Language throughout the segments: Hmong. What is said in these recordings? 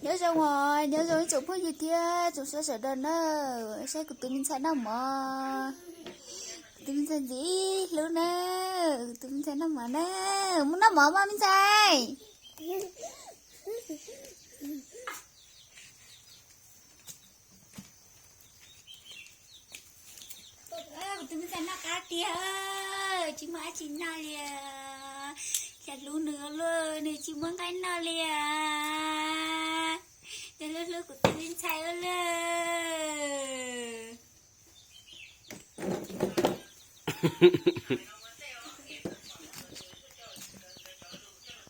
Nyob zoo os, nyob zoo ib tsoom phooj ywg thiab tsoom saib sawv daws na. Saib kuv tus me ntxhais noj mov, kuv tus me ntxhais ntxim hlub na, kuv tus me ntxhais noj mov na. Mus noj mov mas me ntxhais. Kuv tus me ntxhais noj qab tiag, tsis muaj dab tsi noj li. Cas hlub nws ua luaj, nws tsis muaj nqaij noj li. Cas hlub hlub kuv tus me ntxhais ua luaj.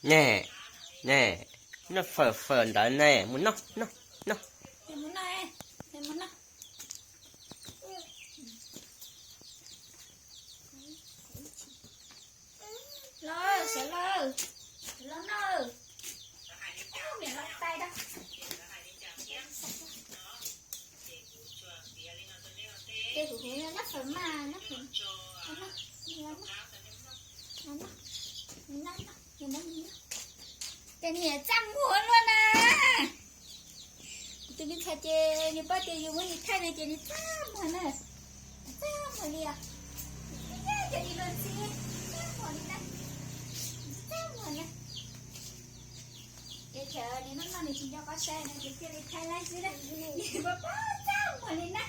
Ne, ne, noj fawm fawm ntawd ne, mus noj, noj, noj. Los, sawv los, los noj. Niam los tais da. Ces kuv noj fawm mas, noj fawm, noj, noj, noj, noj, noj. Ces niam txaj muag luaj na. Kuv tus me ntxhais ces nws paub tias yus muab nws thaij no ces nws txaj muag na. Txaj muag li os. Cov niam luag ntxhi txaj muag li na. Txaj muag na. Ces thaum nws noj noj nws tsis nco qab saib no ces thiaj li thaij laib xwb na. Nws paub paub txaj muag li na.